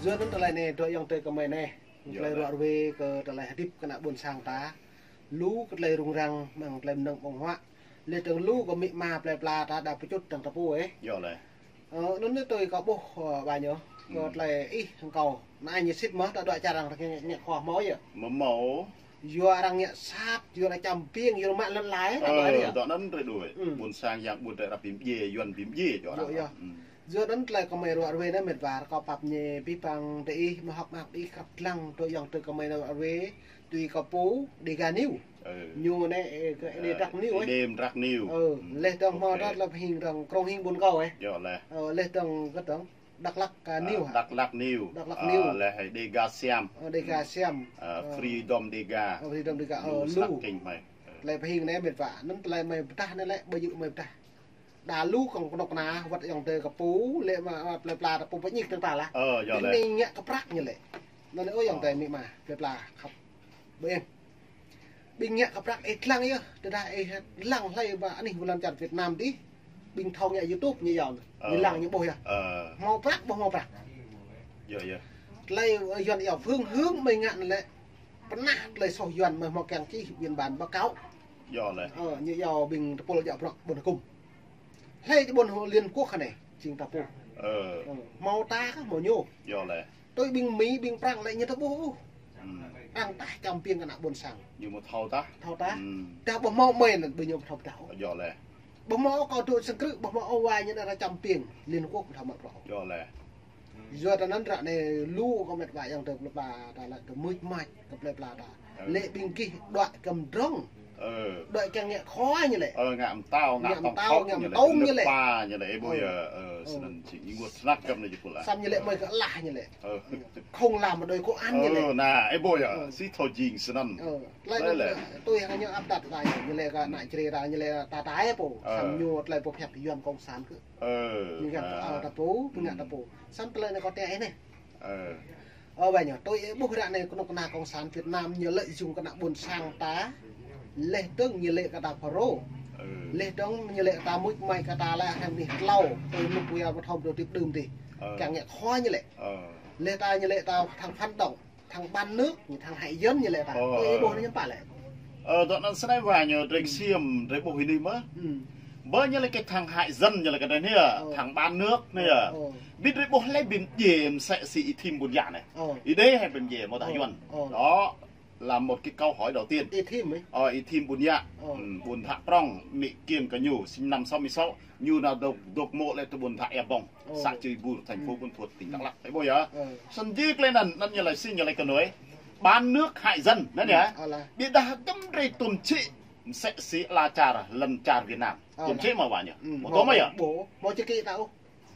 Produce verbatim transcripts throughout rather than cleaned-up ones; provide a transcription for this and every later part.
Yua anŭn tơlơi anai, dŏ ayŏng adơi kơmơi anai. Yơh, tơlơi ruă ruê kơ tơlơi hơdip kơ ană ƀôn sang ta. Lu kơ tơlơi rŭng răng, mơ̆ng tơlơi mơnơ̆ng ƀơ̆ng huă. Lĕ tơ̆ng lu kơ amĭ ama plơi pla ta đa pơčŭt tơ̆ng ta pô, ơ. Yơh lĕ. Ơ, anŭn tui kâo ƀuh, ơ, ƀa ñu. Kơ tơlơi ih hăng kâo. Anai ñu sĭt mơ̆, ta dŏ čar arăng ta ngă, ngă khua hmâo yơh. Hmâo. Yua arăng ngă sat, yua arăng čăm piêng, yua arăng mă lŏn lai, ta ƀa yơh. Dŏ anŭn rê đuaĭ. Ƀôn sang yang ƀuôn rê rap bim djê, Yuan bim djê, dŏ arăng. Yơh. Yua anŭn tơlơi kơmơi ruă ruê anai met wa, rơkâo pap ñu pih păng tơ ih, mơhŏk mơak ih krăp lăng, dŏ ayŏng adơi kơmơi ruă ruê, tui kâo pô, Dega News. Ñu anai, ơ, kơ Êđê Drak News, ơ. Êđê Drak News. Ơ, leh dơ̆ng hmâo ta lăp hing dơ̆ng, krông hing ƀôn kâo, ơ. Yơh leh. Ơ, leh dơ̆ng kơ dơ̆ng, Dak Lak, ơ, News hă? Dak Lak News. Dak Lak News. Leh Dega Siam. Ơ, Dega Siam. Freedom Dega. Ơ, Freedom Dega, ơ, lu. Leh pơhing anai met wa, anŭn tơlơi mơi pơdah anai lĕ, ƀơi yŭ mơi pơdah. Đa lu kông kơnuk kơna, wơ̆t ayŏng adơi kơ pô, lĕ mă, mă plơi pla ta pô pơñik tơ̆ng ta lah. Ơ, yơh leh. Ƀing anai ngă kơ prăk ñu lĕ. Anŭn ơ ayŏng adơi amĭ ama, plơi pla khăp. Ƀing. Ƀing ngă kơ prăk ih lăng yơh, tơdah ih lăng hlơi ƀă anih ƀuôn lan čar Việt Nam dih. Ƀing thâo ngă YouTube ñu yơh. Ñu lăng ñu ƀuh yơh. Hmâo prăk, ƀu hmâo prăk. Yơh, yơh. Tơlơi, ơ, Yuan yơh phương hướng mơi ngă anŭn lĕ. Pơnah tơlơi soh Yuan mơi hmâo kiăng čih biên bản báo cáo. Yơh leh. Ơ, ñu yơh ƀing tơpul djă prăk ƀôn hơkŭm. Hlơi či ƀôn Liên Quốc anai, jing ta pô. Ơ. Ơ, hmâo ta kah, hmâo ñu. Yơh leh. Tui ƀing Mi, ƀing Prăng lĕ ñu ta ƀuh. Arăng tah čăm piêng kơ ană ƀôn sang. Ñu mơ̆ thâo tah. Thâo tah. Tah ƀu hmâo mơi anŭn, ƀing ñu mơ̆ thâo tah. Yơh leh. Ƀu hmâo kâo dŏ sang krư̆, ƀu hmâo ơ wa ñu anŭn arăng čăm piêng. Liên Quốc thâo mă prŏ. Yơh leh. Yua ta anŭn ră anai lu kơ met wa ayŏng adơi plơi pla ta lĕ kơ mưč mač kơ plơi pla ta. Lĕ ƀing gih đuaĭ kơ mdrŏng. Đuaĭ kiăng ngă khua ñu lĕ. Ơ, ngă mtao, ngă mtao, ngă mtông ñu lĕ. Ơ, ơ, snăn či ih ngă snăk kơ anai jih pô lah. Samơ̆ ñu lĕ mơi kơ alah ñu lĕ. Không làm một đôi công an ñu lĕ. Ơ, anai, ih ƀuh yơh, si thâo jing snăn. Ơ, tơlơi anŭn tui hăng ñu áp đặt ta ñu lĕ kơ ană Jrai ta ñu lĕ ta ta ih pô. Samơ̆ ñu tơlơi pơhiăp Yuan cộng sản kơ. Ơ, ñu ngă ta pô, ñu ngă ta pô. Samơ̆ tơlơi anai kâo tĕ ih anai. Ơ, ƀa ñu, tui ih ƀuh ră anai kơnuk kơna cộng sản Việt Nam ñu lợi dụng kơ ană ƀôn sang ta. Leh dơ̆ng ñu lĕ kơ ta Pharaoh. Leh dơ̆ng ñu lĕ kơ ta mưč mač kơ ta lĕ hăng anih tlâo, tui mŭk kua ƀu thâo dŏ tip đưm dih. Kiăng ngă khua ñu lĕ. Leh ta ñu lĕ ta thằng phản động. Thằng bán nước, ñu thằng hại dân ñu lĕ ta. Ơ, ơ. Ih ƀuh anai ñu pă lĕ. Ơ, dŏ anŭn snei wa ñu drei ksiêm, drei ƀuh hĭ anai mơ̆. Bơ ñu lĕ kơ thằng hại dân ñu lĕ kơ drei anai. Ơ. Thằng bán nước anai. Ơ, ơ. Ƀing drei ƀuh lĕ ƀing djai msĕ si Y Thim Bun Yă anai. Ơ. Y Đê hă ƀing djai mơ̆ tah Yuan. Ơ. Đó là một cái câu hỏi đầu tiên. Y Thim ih? Ơ, Y Thim Bun Yă. Ơ. Ƀôn Thă Prŏng, amĭ kiêng kơ ñu, sinh năm sáu mươi sáu. Ñu nao dŏ, dŏ mơ̆ lĕ tơ ƀôn Thă Ea Bông, xã Čư̆ Bur, thành phố Buôn Thuột, tỉnh Đắk Lắk. Ih ƀuh yơh. Snăn jih tơlơi anŭn, anŭn ñu lĕ si ñu lĕ kơ nui. Bán nước hại dân, anŭn yơh. Ƀiădah kơ drei tŭm čih, msĕ si ala čar, lŏn čar Việt Nam. Tŭm čih mơ̆ wa ñu. Mơ̆ tŭm mơ̆ yơh. Ƀu, ƀu čih kơ ta ôh.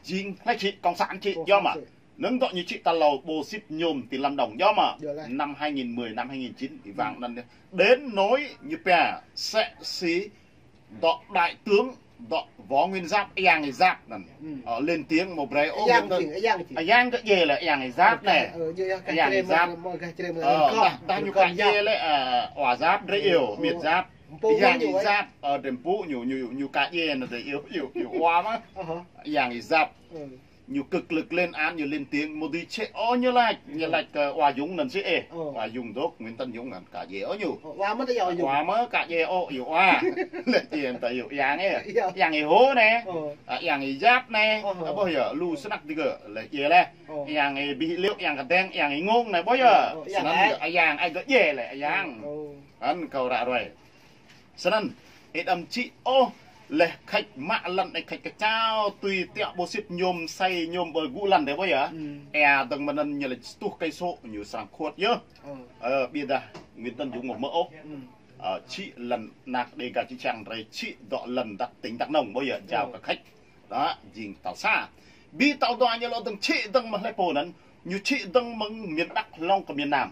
Jing hlơi čih, cộng sản čih, yơh mơ̆. Cộng sản čih. Nơ̆ng dŏ ñu čih ta hlâo bô sĭt nhôm ti Lâm Đồng, yơh mơ̆. Yơh leh. Năm hai nghìn mười, năm hai nghìn chín, ih wang anŭn yơh. Đến nỗi ñu pia, msĕ si dŏ đại tướng, dŏ Võ Nguyên Giáp, Ayang Giáp anŭn. Ơ, lên tiếng mơ̆ brei ôh. Ayang kơ djai lĕ Ayang Giáp anai. Ayang Giáp. Ơ, dah, dah ñu kă djai lĕ, ơ, Wa Giáp, drei iâu, Miêt Giáp. Ayang Giáp, ơ, drei mpŭ ñu, ñu, ñu kă djai anŭn drei iâu, iâu, iâu Wa mơ̆. Ayang Giáp. Ñu kơ̆k lơ̆k lên án, ñu lên tiếng, mơ̆ dưi čih ôh ñu laĭ, ñu laĭ kơ Wa Dũng anŭn si ê. Wa Dũng dŏ, Nguyễn Tấn Dũng anŭn kă djai ôh ñu. Wa mơ̆ ta iâu Wa Dũng. Wa mơ̆ kă djai ôh, iâu Wa. Lĕ djai anŭn ta iâu Ayang ê. Ayang ih hô anai. Ayang ih Giáp anai. Ƀuh yơh, lu snăk digơ̆, lĕ djai leh. Ayang ih Bih Liu, Ayang Kơdeng, Ayang ih Ngông anai, ƀuh yơh. Snăn Ayang, ai gơ̆ djai lĕ Ayang. Anŭn kâo ră ruai. Snăn, ih đăm čih ôh, leh khač mă lăn, ih khač kơčao, tui tiŏ bô sĭt nhôm, msĕ nhôm ƀơi gŭ lăn dih ƀuh yơh. Ê, dơ̆ng mơ̆n anŭn ñu lĕ sa rơtuh cây số, ñu srăng khuôt yơh. Ơ, ƀiădah Nguyễn Tấn Dũng mơ̆ mơ̆ ôh. Ơ, čih lăn nak Dega čih čang drei čih dŏ lăn Dak tỉnh Đắk Nông ƀuh yơh, jao kơ khač. Đó, jing tal sa. Bi tal dua ñu lŏ dơ̆ng čih dơ̆ng mơ̆ hlơi pô anŭn, ñu čih dơ̆ng mơ̆ng miền Bắc hlŏng kơ miền Nam.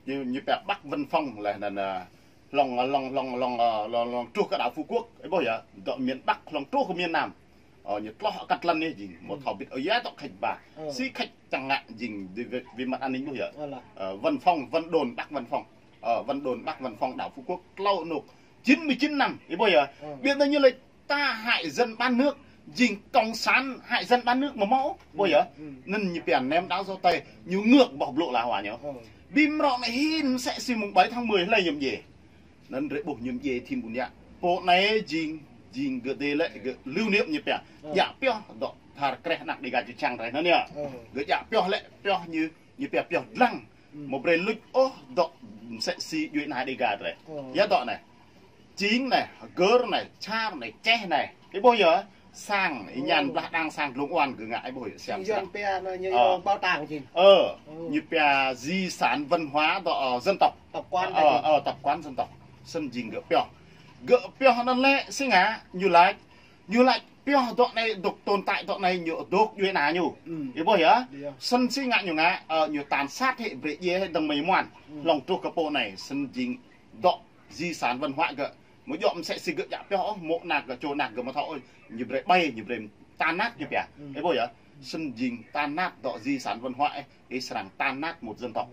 Ñu, ñu pia Bắc Vân Phong leh anŭn, ơ, hlŏng, hlŏng, hlŏng, hlŏng, ơ, hlŏng, hlŏng truh kơ đảo Phú Quốc, ih ƀuh yơh, dŏ miền Bắc hlŏng truh kơ miền Nam. Ơ, ñu tloh kăt lăn anai jing, mơ̆ thâo bĭt ơ ya dŏ khač ba. Si khač čang ngă jing dui wê, wê mặt an ninh ƀuh yơh. Ơ, Vân Phong, Vân Đồn, Bắc Vân Phong. Ơ, Vân Đồn, Bắc Vân Phong, đảo Phú Quốc, tlâo anôk. Chín mươi chín năm, ih ƀuh yơh. Ƀiădah ñu lĕ ta hại dân bán nước, Jing cộng sản hại dân bán nước mơ̆ mơ̆, ƀuh yơh. Anŭn ñu pia ném đá giấu tay, ñu ngược ƀôh blŭ lah wa ñu. Ƀing mrô anai hin mơsĕ si mùng bảy tháng mười hlơi ñu pơdjai. Anŭn drơi ƀuh ñu pơdjai thim ƀun yă. Pô anai jing, jing gơ̆ dê lĕ, gơ̆ lưu niệm ñu pia. Djă pioh dŏ thar kreh anăk Dega čư̆ čhiăng drơi anŭn yơh. Gơ̆ djă pioh lĕ, pioh ñu, ñu pia pioh dlăng. Mơ̆ brơi luč ôh dŏ mơsĕ si djuai anai Dega drơi. Yă dŏ anai. Čing anai, gơr anai, čar anai, čeh anai. Ih ƀuh yơh, sang, ih ñan blah đang sang dlông oan gơ̆ ngă, ih ƀuh yơh, siam Yuan sang. Pia anai ñu bảo tàng čing. Ơ, ñu pia di sản văn hóa dŏ, ơ, dân tộc. Tập quán. Ơ, ơ, tập quán dân tộc. Snăn jing gơ̆ pioh. Gơ̆ pioh anŭn lĕ, si ngă, ñu laĭ, ñu laĭ pioh dŏ anai, dŏ tồn tại dŏ anai ñu dŏ djuai anai ñu. Ih ƀuh yơh. Snăn si ngă ñu ngă, ơ, ñu tàn sát hĭ brơi djai hĭ dơ̆ng mơ̆ng muan. Hlŏng truh kơ pô anai, snăn jing dŏ di sản văn hóa gơ̆. Mơ̆ djŏ mơsĕ si gơ̆ djă pioh ôh, mơ̆ anăk gơ̆, čô anăk gơ̆ mơ̆ thâo ôh, ñu brơi ƀai, ñu brơi tan nát ñu pia. Ih ƀuh yơh, snăn jing tan nát dŏ di sản văn hóa, ih srăng tan nát một dân tộc.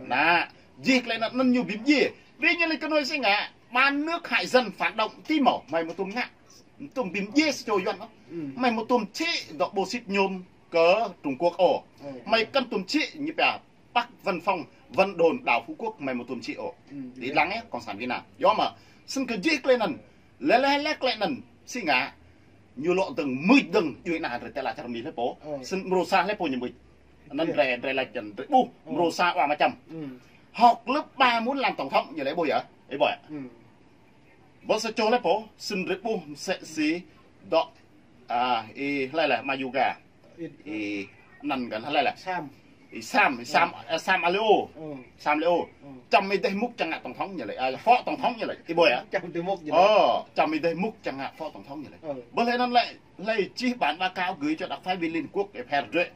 Anai, jih klei anŭn ñu ƀĭm djai. Ƀing ñu lĕ kơnuih si ngă, bán nước hại dân phản động ti mơ̆, mơi mơ̆ tŭm ngă. Tŭm ƀĭm djai sa čô Yuan ôh. Mơi mơ̆ tŭm čih dŏ bô sĭt nhôm kơ Trung Quốc ôh. Mơi kăn tŭm čih ñu pia Bắc văn phòng, văn đồn đảo Phú Quốc mơi mơ̆ tŭm čih ôh. Ti lăng yơh, cộng sản Việt Nam. Yơh mơ̆, snăn kơ jih klei anŭn. Lĕ lĕ lĕ klei anŭn, si ngă, ñu lŏ dơ̆ng mưč dơ̆ng, djuai anai drơi tơlơi čar Mi lĕ pô. Snăn mrô sa lĕ pô ñu mưč. Anŭn drơi, drơi laĭ čăn, drơi ƀuh, mrô sa wa Macăm. Học lớp ba muốn làm tổng thống, ñu lĕ ƀuh yơh, ih ƀuh yơh. Ƀuh sa čô lĕ pô, snăn drơi ƀuh mơsĕ si dŏ, a, ih hlơi lĕ, Mayuga. Ih, anăn găn hlơi lĕ. Sam. Ih Sam, ih Sam, ơ, Sam Aleo. Sam Aleo. Čăm ih dêh mŭk čang ngă tổng thống ñu lĕ. A, phó tổng thống ñu lĕ. Ih ƀuh yơh. Čăm ih dêh mŭk ñu lĕ. Ơ, čăm ih dêh mŭk čang ngă phó tổng thống ñu lĕ. Ƀuh lĕ anăn lĕ, hlơi čih bản báo cáo gửi cho đặc phái viên Liên Quốc để pher drơi.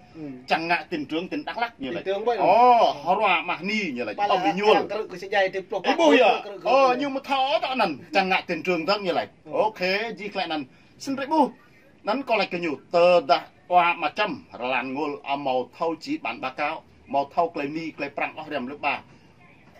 Čang ngă tỉnh trưởng tỉnh Đắk Lắk ñu lĕ. Tỉnh trưởng ƀơi. Ơ, Hra Mahni ñu lĕ. Pala Ƀơ̆ng Ƀiñuôl. Ih ƀuh yơh. Ơ, ñu mơ̆ thâo dŏ anăn. Čang ngă tỉnh trưởng dơ̆ng ñu lĕ. Ok, jih klei anŭn. Snăn drơi ƀuh. Anŭn kâo laĭ kơ ñu, tơdah wa Macăm, Ralan Ngôl, amâo thâo čih bản báo cáo, amâo thâo klei Mi, klei Prăng ôh hriăm lơ̆p ba.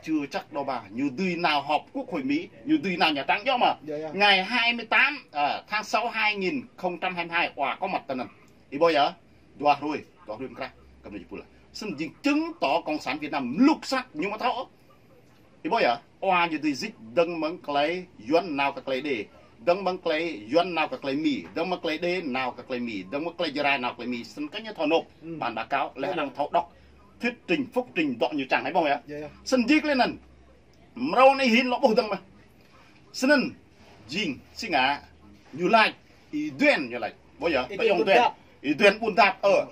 Chưa chắc đâu ba, ñu dưi nao họp Quốc hội Mỹ, ñu dưi nao Nhà Trắng yơh mơ̆. Ngày hai mươi tám, à, tháng sáu hai nghìn không trăm hai mươi hai, wa có mặt tơ anŭn. Ih ƀuh yơh, dua hrơi, dua hrơi mơkrah, kơ mơi jih pul. Snăn jing chứng tỏ cộng sản Việt Nam mluk sat, ñu mơ̆ thâo. Ih ƀuh yơh, wa ñu dưi jik dơ̆ng mơ̆ng klei Yuan nao kơ klei Đê, dơ̆ng mơ̆ng klei Yuan nao kơ klei Mi, dơ̆ng mơ̆ng klei Đê nao kơ klei Mi, dơ̆ng mơ̆ng klei Jarai nao klei Mi, snăn kơ ñu thâo nộp bản báo cáo, lĕ arăng thâo đọc thuyết trình, phúc trình dŏ ñu čang, ih ƀuh yơh. Snăn jih klei anŭn, mrâo anai hin lŏ ƀuh dơ̆ng mơ̆. Snăn, jing, si ngă, ñu laĭ, Y Duên ñu laĭ, ƀuh yơh, Y Duên Ƀuôn Dap. Y Duên Ƀuôn Dap, ơ.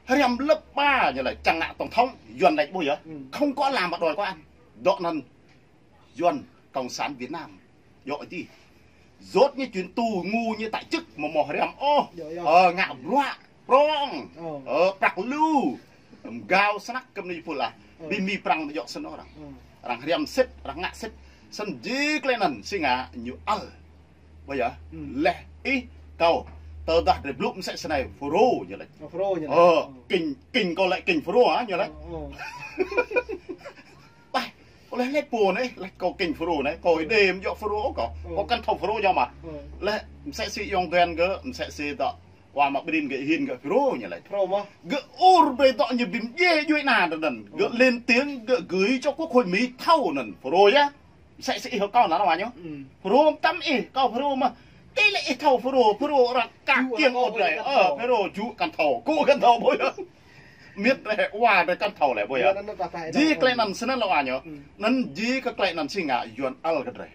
Hriăm lơ̆p ba ñu laĭ, čang ngă tổng thống, Yuan laĭ ƀuh yơh. Không có làm mà đòi có ăn. Dŏ anŭn, Yuan, cộng sản Việt Nam. Yơh ti. Djŏp ñu chuyến tu ngu ñu tại chức mơ̆ mơ̆ hriăm ôh. Ơ, ngă bruă, prŏng. Ơ, prăk lu. Gao snăk kơ mơi jih pul ah. Ƀing Mi Prăng djŏ snăn arăng. Arăng hriăm sĭt, arăng ngă sĭt. Snăn jih klei anŭn, si ngă ñu ăl. Ƀuh yơh, leh ih kâo, tơdah drơi blŭ mơsĕ snei, Fulro ñu laĭ. Ơ, kinh, kinh kâo lĕ kinh Fulro hă, ñu laĭ. Ƀai, kâo leh leh pô anai, leh kâo kinh Fulro anai, kâo Êđê mơ̆ djŏ Fulro kâo. Kâo kăn thâo Fulro ñu mơ̆. Leh mơsĕ si ayŏng Duên gơ̆, mơsĕ si dŏ wa mă brin gơ̆ hin gơ̆ Fulro ñu laĭ. Fulro mơ̆. Gơ̆ ur brơi dŏ ñu ƀĭm djai djuai anăn anŭn. Gơ̆ lên tiếng, gơ̆ gửi cho Quốc hội Mỹ thâo anŭn Fulro yơh. Mơsĕ si ih hŏ kâo anăn wa ñu. Fulro mơtam ih, kâo Fulro mơ̆. Ti lĕ ih thâo Fulro, Fulro arăng kă kiăng ôh drơi. Ơ, Fulro jŭ kăn thâo, kơ kăn thâo ƀuh yơh. Miêt drơi, wa drơi kăn thâo lĕ ƀuh yơh. Jih klei anŭn snăn lŏ wa ñu. Anŭn jih kơ klei anŭn si ngă Yuan ăl kơ drơi.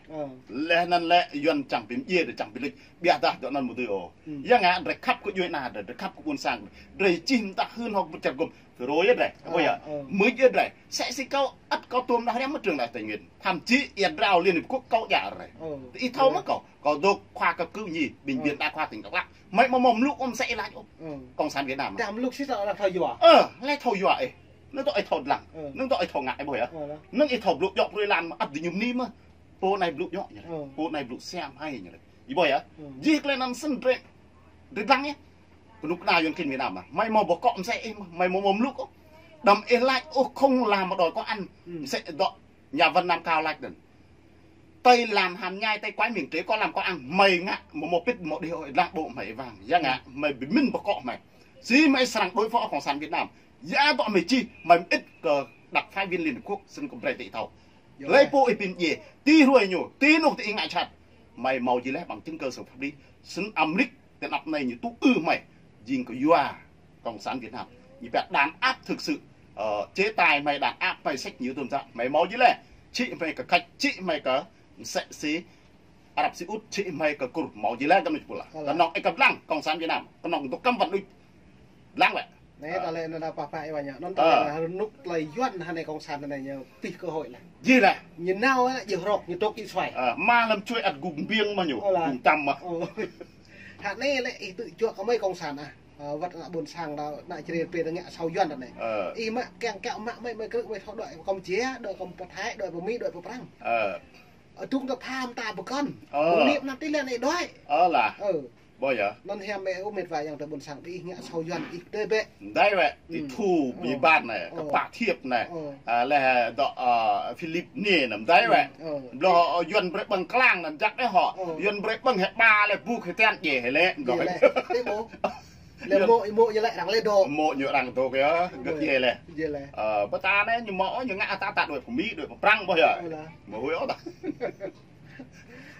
Leh anŭn lĕ Yuan čang ƀĭm djai drơi čang ƀĭm luč. Biă dah dŏ anŭn mơ̆ dưi ôh. Yua ngă drơi khăp kơ djuai anăn drơi, drơi khăp kơ ƀuôn sang drơi. Drơi čih mơta hưn hŏk ƀu čar gum. Fulro yơh drơi, ƀuh yơh. Mưč yơh drơi. Mơsĕ si kâo, ăt kâo tuôm nao hriăm mơ̆ trường đại học Tây Nguyên. Thậm chí ia drao Liên Hiệp Quốc kâo djă drơi. Ih thâo mơ̆ kâo. Kâo dŏ khoa cấp cứu nhi, bệnh viện đa khoa tỉnh Đắk Lắk. Mơi mơ̆ mơ̆ mluk ôh mơsĕ ih laĭ ôh. Cộng sản Việt Nam. Dah mluk si ta thâo yua. Ơ, leh thâo yua ih. Năng dŏ ih thâo dlăng. Năng dŏ ih thâo ngă ih ƀuh yơh. Năng ih thâo blŭ djŏ brơi lan mơ̆ ăt djŏ ñu mơni mơ̆. Pô anai blŭ djŏ ñu laĭ. Pô anai blŭ siam hai ñu laĭ. Ih ƀuh yơh. Jih klei anŭn snăn drơi. Drơi dlăng yơh. Kơnuk kơna Yuan klin Việt Nam mơ̆. Mơi mơ̆ ƀu kŏ mơsĕ ih mơ̆. Mơi mơ̆ mluk ôh. Đăm ih laĭ ôh không làm mà đòi có ăn. Mơsĕ dŏ nhà văn Nam Cao laĭ anŭn. Tơi lam ham ñai, tơi kuai miêng trê, kâo lam kâo ang, mơi ngă, mơ̆ mơ̆ pĭt, mơ̆ đih ơi, lăng ƀô̆ mơi wang. Yua ngă, mơi bi mĭn pơkŏ mơi. Si mơi srăng đối phó Cộng sản Việt Nam. Yua dŏ mơi čih, mơi mĭt kơ đặc phái viên Liên Hợp Quốc, snăn kơ brơi tơ ih thâo. Lĕ pô ih pĭn djê, ti hruê ñu, ti nôk tơ ih ngă čăt. Mơi hmâo jih leh bằng chứng cơ sở pháp lý. Snăn Amrik, tơ anăp anai ñu tŭ ư mơi. Jing kơ yua Cộng sản Việt Nam. Ñu pia đàn áp thực sự, ờ, chế tài mơi, đàn áp mơi, sĕk ñu tơm dă. Mơi hmâo jih leh. Čih mơi kơ Khač, čih mơi kơ msĕ si Arab Saudi, čih mơi kơ Kur, hmâo jih leh găm ñu pula. Kơnơ̆ng ih kăp lăng, Cộng sản Việt Nam. Kơnơ̆ng dŏ kăm wăn đuč. Lăng wĕ. Anai ta lĕ anăn pah pah ih wă ñu. Anăn ta lĕ anăn rơnŭk tơlơi Yuăn hă anai Cộng sản anai ñu pih cơ hội leh. Jih leh. Ñu nao lĕ jih rŏk, ñu tŏk ih suai. Ơ, mă lăm čuê ăt gŭng biêng mă ñu, gŭng čăm mă. Hă anai lĕ ih tŭ juă kơ mơi Cộng sản ah. Ơ, wăt ană ƀôn sang đa, ană črê pê ta ngă sâo Yuăn anai. Ih mă kiăng kiăng mă mơi, mơi krư̆ mơi thâo đuaĭ pơ Kampuchia, đuaĭ pơ Thái, đuaĭ pơ Mi, đuaĭ pơ Prăng. Ơ, tŭng ta pham ta pơkŏn. Ơ. Pơniăp anăn tih lĕ anai đuaĭ. Ơ lah. Ơ. Ƀuh yơh. Anăn hiam mơi ơ mĕt wa yang tơ ƀôn sang ih ngă sâo Yuăn ih tơ bĕ. Mdai wĕ, ih thu bi ban anai, kơ Pă Thiêp anai. Ơ. Ơ, leh dŏ, ơ, Philip anai anăn mdai wĕ. Ơ. Blŏh, ơ, Yuăn brơi ƀơ̆ng klang anăn jak đeh hŏ. Ơ. Yuăn brơi ƀơ̆ng hĕ ƀă leh buk hĕ tian djê hĕ leh. Djê leh. Tơ ƀô̆. Leh mŏ, mŏ ñu lĕ arăng leh dŏ. Mŏ ñu arăng dŏ kơ, gơ̆t djê leh. Djê leh. Ơ, ƀơ ta anai ñu mŏ ñu ngă ta ta đuaĭ pơ Mi, đuaĭ pơ Prăng ƀuh yơh. Ơ lah. Mơ̆ huĭ ôh ta.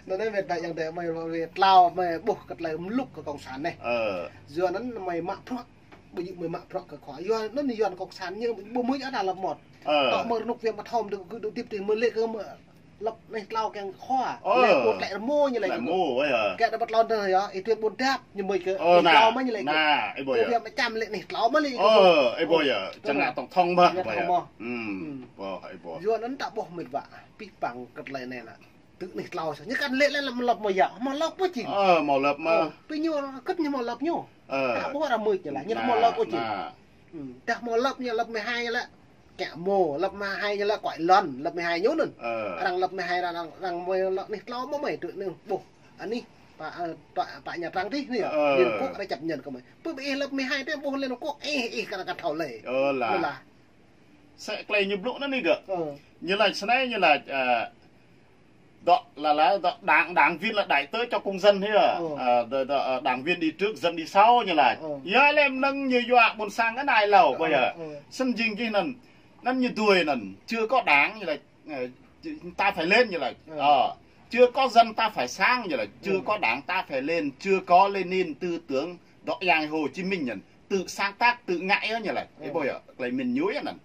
Anăn anai mĕt wa yang tơ mơi, mơi tlao mơi ƀuh kơ tơlơi mluk kơ Cộng sản anai. Ơ. Yua anăn mơi mă bruă. Ƀu djơ̆ mơi mă bruă kơ khua. Yua anăn Yuăn Cộng sản ñu ƀu mưč ôh ta lăp mơ̆t. Ơ. Tŏ mơi rơnŭk viêm mă thom dơ̆ kơ dŏ tip tih mơi lĕ kơ mă lăp anai tlao kiăng khua. Ơ. Lĕ ƀu tlĕ rơmô ñu lĕ. Tlĕ rơmô, ơ. Kiăng đa ƀă tlao tơ yơh, ih tui ƀôn dap ñu mơi kơ. Ơ, anai tlao mă ñu lĕ kơ. Anai, ih ƀuh yơh. Ƀu viêm mă čăm lĕ anai tlao mă lĕ kơ. Ơ, ih ƀuh yơh. Čang ngă tŏng thŏng mă. Ngă tŏng thŏng mă. Ơ. Ƀuh, ih ƀuh. Yua anăn ta ƀuh mĕt wa. Pih păng kơ tơlơi anai anăn. Tơ anai tlao sa. Ñu kăn lĕ lĕ lăp mă lăp mơ̆ yơh. Mă lăp pô čing. Ơ, mă lăp mă. Ơ, pih ñu kơt ñu mă lăp ñu. Ơ. Ta ƀuh arăng mưč ñu lĕ. Ñu lăp mă lăp pô čing. Anai. Dah mă lăp ñu lăp mơi hai ñu lĕ. Kiăng mơ̆ lăp mơi hai ñu lĕ kuai lŏn, lăp mơi hai ñu anăn. Ơ. Arăng lăp mơi hai arăng, arăng mơi lăp anai tlao mă mơi tơ anai ƀuh. Anai, pă, ơ, pă, pă Nha Trang tih anai. Ơ. Liên Quốc arăng chấp nhận kơ mơi. Pơ ƀơi ih lăp mơi hai tơ ƀuh Liên Quốc, ih, ih kăn kăn thâo lĕ. Ơ lah. Ơ lah. Sĕk tơlơi ñu blŭ anăn anai gơ̆. Ơ. Ñu lač snei ñu lač, ơ, Dŏ, là, là, dŏ đảng, đảng viên là đại tớ cho công dân hia. Ơ. Ờ, dŏ, dŏ, ờ, đảng viên đi trước, dân đi sau ñu lač. Ơ. Yua lĕ mơnơ̆ng ñu yua ƀôn sang kơ anai hlâo, ƀuh yơh. Ơ. Snăn jing jih anăn, anăn ñu dưi anăn, chưa có đảng ñu lač, ờ, ta phải lên ñu lač. Ơ. Ờ, chưa có dân ta phải sáng ñu lač, chưa có đảng ta phải lên, chưa có Lenin tư tưởng, dŏ Yang Hồ Chí Minh anăn, tự sáng tác, tự ngại ñu lač. Ơ. Ih ƀuh yơh, tơlơi mĭn ñu yơh anăn.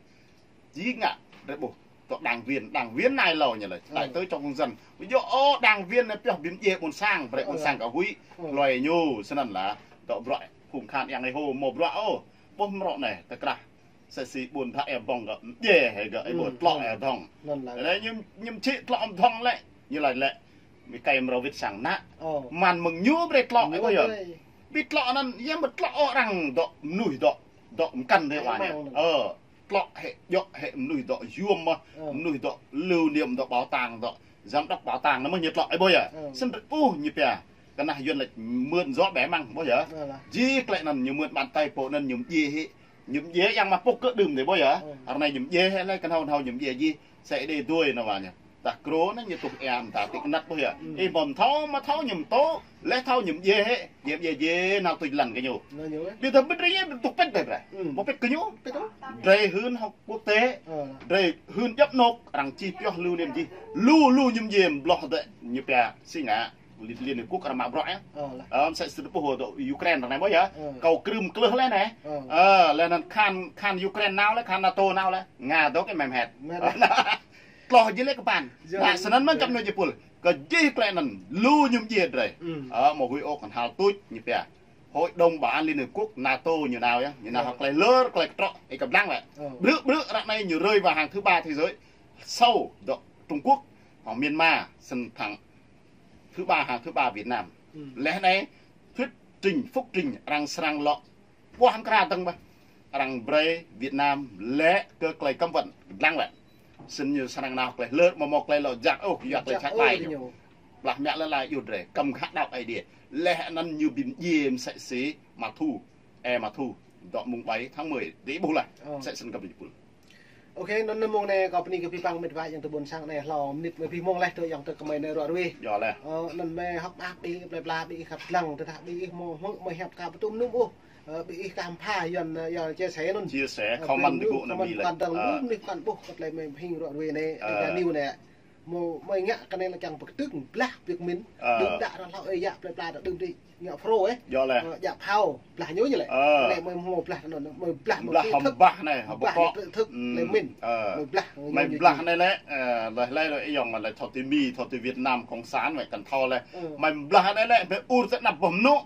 Jing ngă, drei ƀuh, dŏ đảng viên, đảng viên anai hlâo ñu lač, đại tớ cho công dân. Ƀu djơ̆ ôh đảng viên anai pioh bi mdjiê ƀôn sang, brơi ƀôn sang kơ huĭ, hluai ñu, snăn lah, dŏ bruă khum khan Yang Êhô, mâo bruă ôh, ƀuh mrô anai, tơkrah, msĕ si ƀuôn Dhă Êa Bông gơ̆, mdjiê hĕ gơ̆, ih ƀuh tlŏ êa dhŏng. Lĕ ñu, ñu mčhĭ tlŏ êa dhŏng lĕ, ñu lač lĕ, mĭ kơi mrâo wĭt sang ană. Măn mơ̆ng ñu brơi tlŏ, ih ƀuh yơh. Bi tlŏ anăn, yơh mă tlŏ ôh arăng dŏ, mnuih dŏ, dŏ mkăn dê wa ñu. Ơ. Tlŏ hĕ, djŏ hĕ mnuih dŏ yuôm mơh, mnuih dŏ lưu niệm dŏ bảo tàng dŏ, giám đốc bảo tàng anăn mơh ñu tlŏ, ih ƀuh yơh. Snăn drei ƀuh ñu pia. Kơnah Yuăn lač mượn gió bẻ măng, ƀuh yơh. Jih klei anăn ñu mượn bàn tay pô anăn ñu mdjiê hĕ. Ñu mdjiê yang mă pŭk kơ đưm dê, ƀuh yơh. Ară anai ñu mdjiê hĕ lĕ kơnhâo kơnhâo ñu mdjiê jih. Sĕ đê dưi anăn wa ñu. Tah krô anăn ñu tuh êa mta ti kơnăt ƀuh yơh. Ih mơ̆ thâo mă thâo ñu mtô, leh thâo ñu mdjiê hĕ, ñu mdjiê djê nao tuč lăn kơ ñu. Bi tơ bĭt drei yơh, tuh pĭt drei brei. Mâo pĭt kơ ñu. Drei hưn hŏk quốc tế. Drei hưn djăp anôk, arăng čih pioh lu niêm jih. Lu, lu ñu mdjiê blŏh dê, ñu pia, si ngă, Liên, Liên Hợp Quốc arăng mă bruă yơh. Ơ, msĕ si ƀuh dŏ Ukraine ară anai ƀuh yơh. Kâo krưm klưh leh anai. Ơ, leh anăn khan, khan Ukraine nao leh, khan NATO nao leh. Nga dŏ kơ mem het. Tlŏh jih lĕ kơ păn. Anăn snăn mơ̆n čăm ñu jih pul. Kơ jih klei anăn lu ñu mdjiê drei. Ơ, mâo huĭ ôh kăn hal tuč ñu pia. Hội đồng Bảo an Liên Hợp Quốc, NATO ñu nao yơh. Ñu nao hŏk klei hlơr, klei ktrŏ, ih kăp lăng wĕ. Ƀrư̆, ƀrư̆ ară anai ñu rơi vào hàng thứ ba thế giới. Sau dŏ Trung Quốc, hŏng Myanmar, snăn thang thứ ba, hàng thứ ba Việt Nam. Leh anai, thuyết trình, phúc trình, arăng srăng lŏ Ƀuah hăng kra dơ̆ng ƀă. Arăng brơi Việt Nam lĕ kơ klei cấm vận lăng wĕ. Snăn ñu srăng nao klei hlơr mơ̆ mâo klei lŏ jak ôh, yua klei čăk ƀai ñu. Blah mă lĕ lai yua drei, kăm khă đăo Aê Diê. Leh anăn ñu bi mdjiê msĕ si Mă Thu. Ơ, Mă Thu. Dŏ mông bảy tháng mười, dih ƀuh lah. Msĕ snăn kăm ñu pul. Ok, anŭn mơ̆ng anai kâo bơni kơ pih păng mĕt wa yang tơ ƀôn sang anai hlâo mơnit mơi pih mơ̆ng laih tơ yang tơ kơmơi anai ruă ruih. Yơh laih. Ơ, anŭn mơi hŏk mah ƀing plơi pla ƀing ih khăp lăng, tơdah ƀing ih mơ̆ hmư̆ mơi hiăp ka pơtum num ôh. Ơ, ƀing ih khăm pha Yuan, Yuan chia sẻ anŭn. Chia sẻ, ơ, comment ƀing tơ gŭ anŭn comment ƀing laih. Pơkăn tăng lu mơnit pơkăn ƀuh kơ tơlơi mơi hing ruă ruih anai. Ơ. Ơ, anai anai. Mơi, mơi ngă kơ anai lĕ kiăng pơkơdơ̆ng blah biă min. Ơ. Đưm đă ră hlâo ơi yă plơi pla đưm đă ngă pro ơ. Yơh laih. Ơ, yă phao blah ñu ñu lĕ. Ơ. Anai mơi hmâo blah anŭn, mơi blah mơi blah hơm blah hơm blah anai, hơm blah bơkŏ. Blah thực thực lĕ min. Ơ. Mơi blah mơi blah anai lĕ, ơ, laih laih laih ayŏng laih thâo tơ Mi, thâo tơ Việt Nam Cộng sản mơi kăn thâo laih. Ơ. Mơi blah anai lĕ, mơi ur tơ anăp ƀơ̆ng anŭn.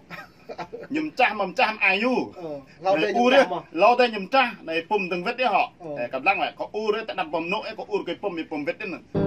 Ñu mơčah mơi mơčah ai ñu. Ơ. Hlâo dêh ñu mơčah mơ̆. Hlâo dêh ñu mơčah, anai pum dơ̆ng wĭt yơh hŏ. Ơ. Ơ, kăp lăng laih, kâo ur tơ anăp ƀơ̆ng anŭn, ơ, kâo ur kơ pum ñu pum wĭt anŭn.